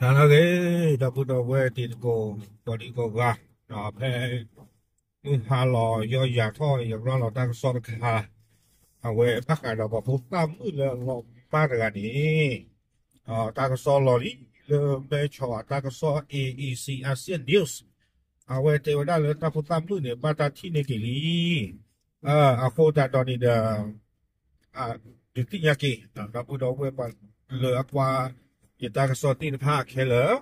နၤလၢအဂ့ၤ ဒီပုၢ်ဒီဝဲၢ်တံၤသကိး ကိးဒံကိးဂၤ, ဖဲမုၢ်ဟါလီၤ ယီၢ်ယၤထီၣ် ယရၤလီၤတၢ်ကစီၣ်တခါ, အဝဲဘၣ်ဃးဒီးပှၤဖိသၣ်မုၣ်လၢအလီၤမၢ်တဂၤန့ၣ်, တၢ်ကစီၣ်လီၤလံ လၢမဲဆီးအတၢ်ကစီၣ် A E C Asian News, အဝဲတဲဝဲဒၣ်လၢတၢ်ဖိသၣ်မုၣ်န့ၣ် ဘၣ်တၢ်ထံၣ်န့ၢ်က့ၤလံ. အဃိသတးဒီးန့ၣ်ဒီး ဒုးသ့ၣ်ညါက့ၤ ဒီပုၢ်ဒီဝဲၢ်ပှၤလၢအကွၢ် ယတၢ်ကစီၣ်သ့ၣ်တဖၣ်ခဲလၢာ်,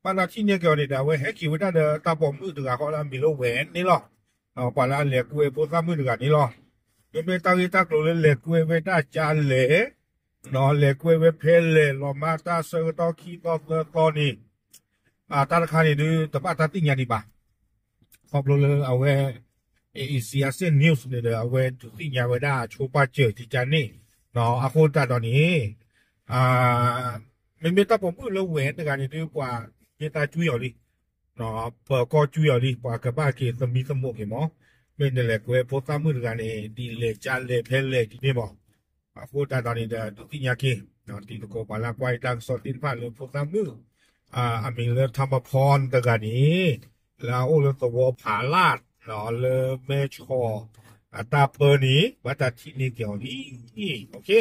ဘၣ်တၢ်ထံၣ်န့ၢ်က့ၤအီၤန့ၣ်ဒီး အဝဲဟဲက့ၤဝဲဒၣ်ဒီးတၢ်ပိာ်မုၣ်တဂၤဃီလၢအမံၤလၢဝဲန့ၣ်လီၤ. ပှၤလၢအလဲၤကွဲဖိသၣ်မုၣ်တဂၤန့ၣ်လီၤ. မ့မ့ၢ်တၢ်ဂ့ၢ်တၢ်ကျိၤလၢလဲၤကွဲဝဲဒၣ်ကလဲၣ်, လဲၤကွဲဝဲဖဲလဲၣ် လီၤမၢ်တၢ်ဆၢကတီၢ်ခံသီသၢသီန့ၣ်, တၢ်တခါန့ၣ်ဒုး တဘၣ်တၢ်သ့ၣ်ညါဒံးဘၣ်. ခီဖျိလၢအဝဲ A E C Asian News န့ၣ်ဒီး အဝဲဒုးသ့ၣ်ညါဝဲဒၣ်အဆိပာ်စၢၤကကန့ၣ်, အဃိသတးဒီးန့ၣ် မ့မ့ၢ်တၢ်ပိာ်မုၣ်လၢဝဲတဂၤန့ၣ်ဒုး ပှၤမ့ၢ်တၢ်ကွံအီၤလံ, ပၢၤကီၢ်ကွံအီၤလံ ပှၤကဘၣ်က့ၤသမံသမိးက့ၤမး, မ့ၢ်နလဲၤကွဲဖိသၣ်မုၣ်တဂၤန့ၣ် ဒ်လဲၤကလဲၣ်ဖဲလဲၣ်ဒ်န့ၣ်မး. အဃိသတးဒီးန့ၣ်ဒီး ဒုးသ့ၣ်ညါက့ၤ တံၤသကိးပှၤလၢကွၢ်ယတၢ်ကစီၣ်သ့ၣ်တဖၣ်လၢဖိသၣ်မုၣ် အမံၤလၢ ထါမဖီ တဂၤန့ၣ် လၢအအိၣ်လၢသဝီဖးလၢ် လၢမဲဆီးအတၢ်ပၢန့ၣ် ဘၣ်တၢ်ထံၣ်န့ၢ်က့ၤအီၤ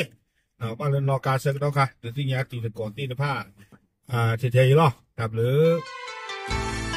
လံ. ဘၣ်လၢနီၢ်ကါဆၢကတီၢ်ခါ ဒုးသ့ၣ်ညါတံၤသကိးသ့ၣ်တဖၣ် ထဲထဲအံၤလီၤ. တၢ်ဘျုး